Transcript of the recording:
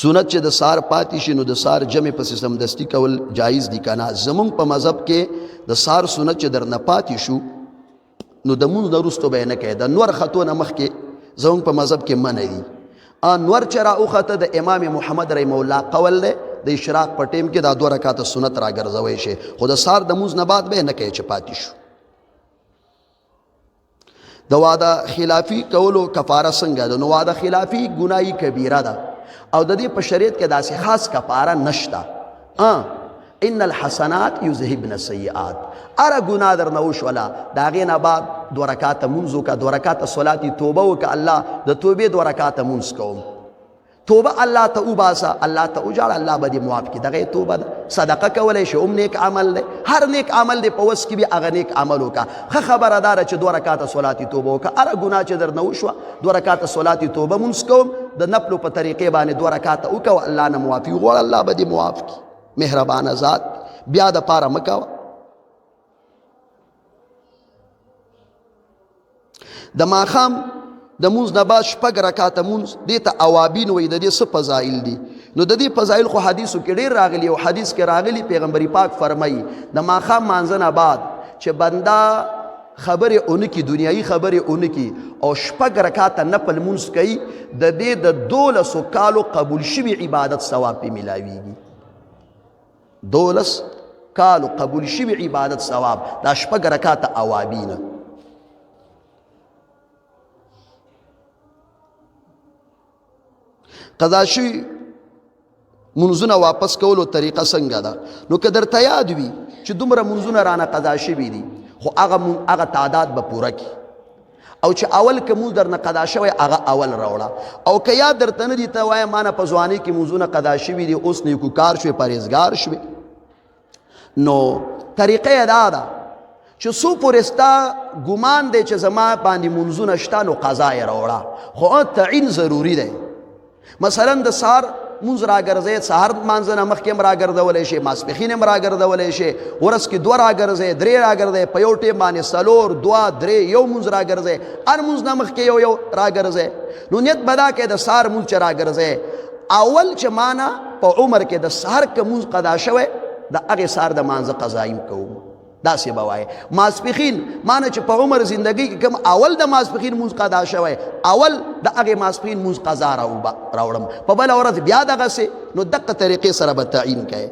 سنت چې د سار پاتې شي نو د سار جمع په سم دستی کول جایز دي کنه؟ زمونږ په مذهب کې د سار سنت چې در نه پاتې شو نو د مونږ نه وروسته به یې نه کوي، د نور خطو نه مخکې زمونږ په مذهب کې منع دي. نور چې را وخته، د امام محمد رحمه الله قول دی، د اشراق په ټیم کې دا دوه رکعاته سنت راګرځوي شي، خو د سار د مونږ نه بعد به نه کوي چې پاتې شو. د وعده خلافی کولو کفاره څنګه ده؟ نو وعده خلافی ګناهی کبیره ده او د دې په شریعت کې داسې خاص کفاره نشته. ان الحسنات یذهبن السیئات. اره ګناه در نه وشوله، د هغې نه بعد دوه رکعاته مونځ وکړه، دوه رکعاته صلات توبه وکړه، الله د توبې دوه رکعاته مونځ کوم، توبه الله ته وباسه، الله ته وژاړه، الله به دې معاف کړي. دغه توبه ده. صدقه کولی شي، هم نیک عمل دی. هر نیک عمل دی په وس کې بیا هغه نیک عمل وکړه. ښه خبره دا ده چې دوه رکعاته صلات توبه وکړه. هره ګناه چې درنه وشوه، دوه رکعاته صلات توبه مونځ کوم، د نفلو په طریقې باندې دوه رکعاته وکړه، الله نه معافي وغواړه، الله به دې معاف کړي، مهربانه ذات. بیا د پاره مه کوه. د ماښام د مونځ نه بعد شپږ رکعاته مونځ، دې ته اوابین وایي، د دې څه فضایل دي؟ نو د دې فضایل خو حدیثو کې ډېر راغلي او حدیث کې راغلي، پیغمبر پاک فرمایي د ماښام مانځه نه بعد چې بنده خبرې اونکي، دنیایي خبرې اونکي او شپږ رکعاته نفل مونځ کوي، د دې د 12 کالو قبول شوي عبادت ثواب پې میلاویږي. 12 کالو قبول شوي عبادت ثواب، دا شپږ رکعاته اوابینه. قضا شوي منځونه واپس کولو طریقه څنګه ده؟ نو که درته یاد وي چې دومره منځونه رانه قضا شوي دي، خو هغه تعداد به پوره کړي، او چې اول که مونځ درنه قضا شوی هغه اول راوړه، او که یاد درته نه دي، ته وایه مانه په ځوانۍ کې مونځونه قضا شوي دي، اوس نیکوکار شوې، پرهېزګار شوې، نو طریقه یې دا ده چې څو پورې ستا ګمان دی چې زما باندې مونځونه شته نو قضا یې راوړه، خو تعین ضروري دی. مثلا د سهار مونځ راګرځې، سهار لمانځه نه مخکې هم راګرځولی شي، ماسپښین هم راګرځولی شي، ورځ کې دوه راګرځې، درې راګرځې، په یو ټیم باندې څلور، دوه، درې، یو مونځ راګرځې، هر مونځ نه مخکې یو یو راګرځې. نو نیت به دا کوې د سهار مونځ چې راګرځې، اول چې مانه په عمر کې د سهار که مونځ قضا شوی د هغې سهار د مانځه قضایم کوم، داسې به وایې. ماسپښین مانه چې په عمر زندګۍ کې کوم اول د ماسپښین مونځ قضا شوی، اول د هغې ماسپښین مونځ قضا راوړم، په بله ورځ بیا دغسې. نو دقه طریقې سره به تعین کوې.